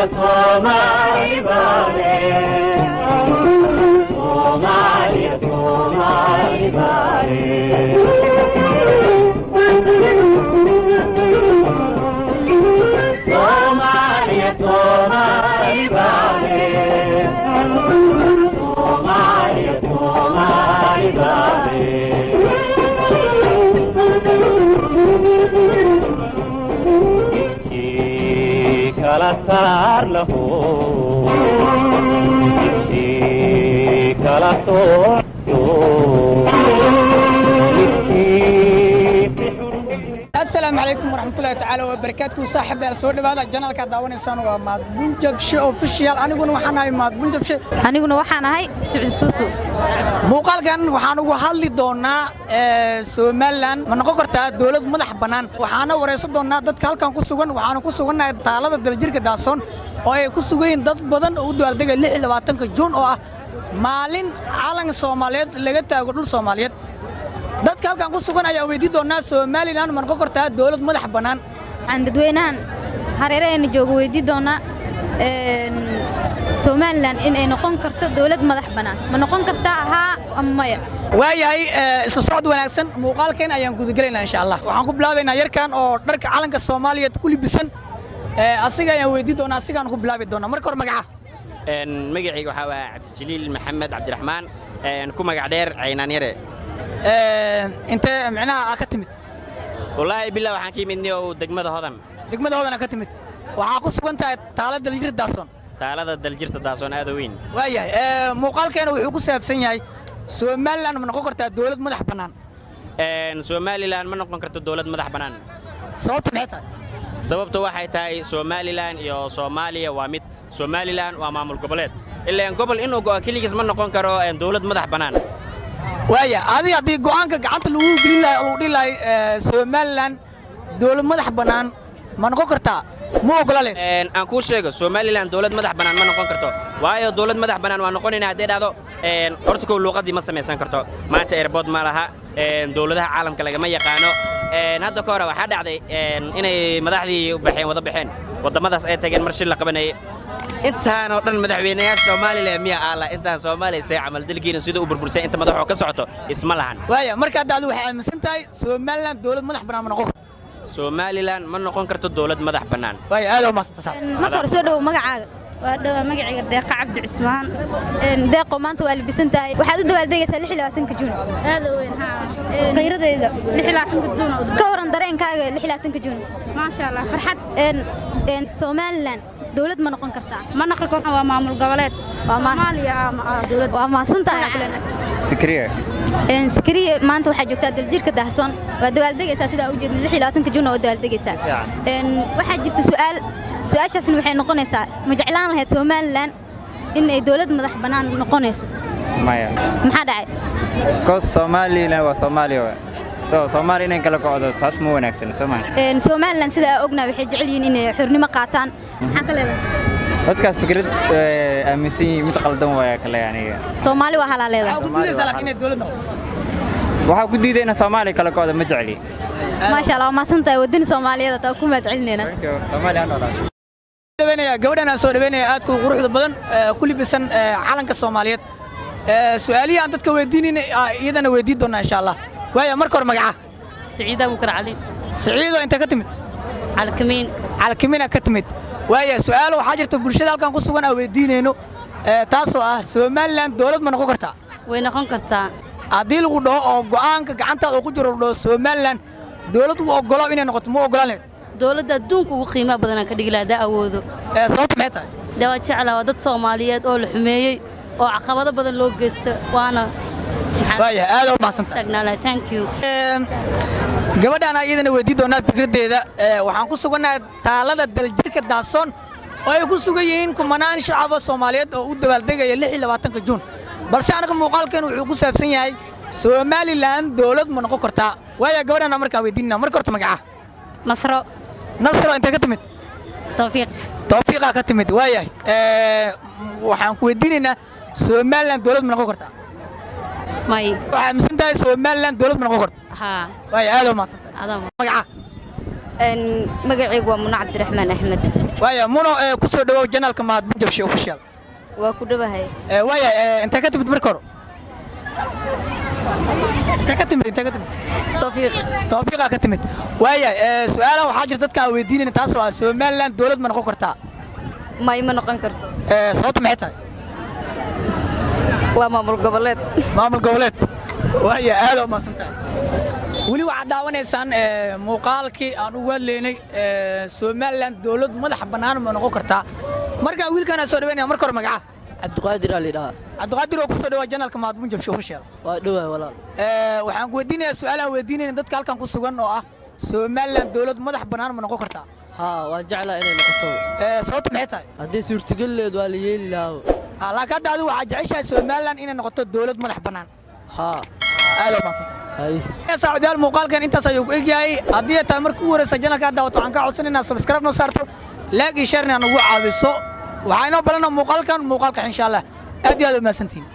Soomaali baale. Soomaaliya, Soomaali baale. Soomaaliya, Soomaali baale. Soomaaliya, Soomaali baale. Kii kala saar lahu, kii kala sooco, midkii si xun. Asalaamu calaykum waraxmatullahi tacaala wabarakaatu. Saaxiibayaal, soo dhawaada. Channelka daawanaysaan waa Maad Bunjabshe Official. Aniguna waxaan ahay Maad Bunjabshe. Aniguna waxaan ahay Sucud Suusu. Muuqaalkan waxaan ugu hadli doonaa Somaliland ma noqon kartaa dowlad madax bannaan. Waxaana wareysan doonaa dadka halkan ku sugan. Waxaana ku sugannahay taalada Daljirka Daasoon oo ay ku sugan yihiin dad badan oo u dabaaldegaya 26-ka Juun, oo ah maalin calanka Soomaaliyeed laga taago dhul Soomaaliyeed. Dadka halkan ku sugan ayaa weydii doonaa: Somaliland ma noqon kartaa dowlad madax bannaan? Waxaan dadweynahan hareeraheena jooga weydii doonaa Somaliland in ay noqon karto dowlad madax bannaan. Ma noqon kartaa, haa ama maya? Waayahay, isla socod wanaagsan. Muuqaalkeen ayaan gudagelaynaa insha Allah. Waxaan ku bilaabaynaa yarkan oo dharka calanka Soomaaliyeed ku libisan. Asiga ayaan weydii doonaa, asigaan ku bilaabi doonaa. Marka hore, magaca? Magacayga waxaa waa Cabdijaliil Maxamed Cabdiraxmaan, ku magac dheer Caynaan Yare. Intee micnaha aa ka timid? Wallaahi billah, waxaan ka yimid niow degmada Hodan. Degmada Hodan aa ka timid. Waxaa ku sugan tahay taalada Daljir Daasoon. Taalada Daljirta Daasoon, aada weyn. Waayahay, muuqaalkeena wuxuu ku saabsan yahay: Somaliland ma noqon kartaa dowlad madax bannaan? Somaliland ma noqon karto dowlad madax bannaan. Sababta maxay tahay? Sababtu waxay tahay, Somaliland iyo Soomaaliya waa mid. Somaliland waa maamul goboleed. Ilaan gobol inuu go'o keligiis ma noqon karo dowlad madax bannaan. Waaya, adiga haddii go'aanka gacanta lagu gelin lahay oo lagu dhihi lahay Somaliland dowlad madax bannaan ma noqon kartaa, ma ogola leen? Aan kuu sheego, Somaliland dowlad madax bannaan ma noqon karto. Waayo, dowlad madax bannaan waa noqonayna hadday dhahdo, horta kow luuqaddii ma samaysan karto. Maanta airport ma laha, dowladaha caalamka lagama yaqaano. Hadda ka hore waxaa dhacday inay madaxdii u baxeen, wada baxeen, waddamadaas ay tageen mar shil la qabanayay. Intaanoo dhan madaxweynayaasha Soomaaliland miya aala intaan Soomaaliya say camal dalkiina sida u burbursay, inta madaxoo ka socoto isma lahan. Waaya, marka hadda adigu waxay aaminsan tahay Somaliland dowlad madax bannaan ma noqon karto? Somaliland ma noqon karto dowlad madax bannaan. Waaya, aad u mahadsantahay saaxiib. Marka hore soo dhowow, magacaaga? Waa dhawaa, magacayga Deeqa Cabdi Cismaan. Deeqo, maanta waa labisan tahay. Waxaad u dabaaldegaysaa 26-ka Juun. Aad u weyn haa, khayradayda 26-ka Juun. Ka waran dareenkaaga 26-ka Juun? Maasha Allah, farxad. Somaliland dowlad ma noqon kartaa? Ma noqon karto, waa maamul goboleed. Soomaaliya dowlad. Waa mahadsan tahay. Sikriye. Sikriye, maanta waxaa joogtaa Daljirka Daahsoon. Waa dabaaldegaysaa sidaa u jeedna, 26-ka Juun oo dabaaldegaysaa. Waxaa jirta su'aal, su'aashaasna waxay noqonaysaa: ma jeclaan lahayd Somaliland in ay dowlad madax bannaan noqonayso? Maya. Maxaa dhacay? Because Somaliland waa Soomaaliya waay. So Soomaaliya inay kala kocdo taas ma wanaagsan Soomaaliya. Somaliland sida aa ognahay waxay jecel yihiin inay xornimo qaataan. Maxaa ka leedahay? Dadkaas fikrad aaminsan yihiin mid qaldan waaya kale aniga. Soomaali waa halaa leedahay. Waxaa ku diidaysaa laakiin inay dowlad noqoto? Waxaa ku diidayna Soomaaliya kala kocdo ma jecli. Maasha Allah, waa mahadsan tahay. Wadani Soomaaliyeed taa ku mahad celinayna. Soomaaliya ha noolaato. Dhaweynaya gabadhan aan soo dhaweynaya, aadka u quruxda badan, ku libisan calanka Soomaaliyeed. Su'aalihii aan dadka weydiinayna iyadana weydiin doonaa insha Allah. Waaya, marka hore magaca? Siciid Abuukar Cali. Siciido, intee ka timid? Calkamiin. Calkamiina ka timid. Waaya, su'aal waxaa jirta bulshada halkan ku sugan aan weydiinayno, taasoo ah: Somaliland dowlad ma noqon kartaa? Way noqon kartaa. Haddii lagu dhaho oo go'aanka gacantaada uu ku jiro lagu dhaho Somaliland dowlad u ogolo inay noqoto, ma ogolaan lahayd? Dowladda adduunka ugu qiimaha badanaan ka dhigi lahaa haddaa awoodo. Sababta maxay tahay? Dee waa jeclaa, waa dad Soomaaliyeed oo la xumeeyey oo caqabado badan loo geysta, waana Waaya, aad u mahadsantahay. Taagnaa lahay. Thank you. Gabadhaan iyadana weydii doonaa fikraddeeda. Waxaan ku sugannahay taalada Daljirka Daasoon oo ay ku sugan yihiin kumanaan shacaba Soomaaliyeed oo u dabaaldegaya 26-ka Juun. Balse anaga muuqaalkan wuxuu ku saabsan yahay: Somaliland dowlad ma noqon kartaa? Waaya, gabadhaan markaa weydiinana. Marka horta magaca? Nasro. Nasro, intee ka timid? Tawfiiq. Tawfiiqaa ka timid. Waayahay, waxaan ku weydiinaynaa: Somaliland dowlad ma noqon kartaa? May. Waxaa aaminsan tahay Somaliland dowlad ma noqon karto? Haa. Waaya, aad u mahadsantahay. Adaa. Magaca? Magacaygu waa Muno Cabdiraxmaan Axmed. Waaya Muno, ku soo dhawow channelka Mahad Bunjabshe Official. Waa ku dhawahay. Waaya, intee ka timid marka hore? Intee ka timid? Intee ka timid? Tawfiiq. Tawfiiqaa ka timid. Waaya, su'aalaha waxaa jira dadka aan weydiinayna, taas oo ah: Somaliland dowlad ma noqon kartaa? May, ma noqon karto. Sababtu maxay tahay? Waa maamul goboleed. Maamul goboleed. Waaya, aad u mahadsan tahay. Weli waxaad daawanaysaan muuqaalkii aan ugu hadlaynay Somaliland dowlad madax bannaan ma noqon kartaa. Markaa wiilkaan aan soo dhaweynaya. Marka hore magaca? Cabdiqaadir aa lidhahaa. Cabdiqaadir oo ku soo dhawaa channelka Mahad Bunjabshe Official. Waa dhowahay, walaal. Waxaan ku weydiinayaa su'aalaha weydiinayna dadka halkan ku sugan oo ah: Somaliland dowlad madax bannaan ma noqon kartaa? Haa, waan jeclaa inay noqoto. Sababtu maxay tahay? Haddii suurtagelleed waa la yeeli lahaa. Laakiin hadda adigu waxaad jeceshahay Somaliland inay noqoto dowlad madax bannaan? Haa. Aad u mahadsantahay. Hay. Saaxiibayaal, muuqaalkan intaas ayuu ku egyahay. Haddii ay tahay markii ugu horeysa channelka aad daawato, waxaan kaa codsanay inaad subscribe noo saarto, like iyo share inaad nagu caawiso. Waxaa inoo balana muuqaalkan muuqaalka, insha Allah. Aad iyo aad u mahadsantihiin.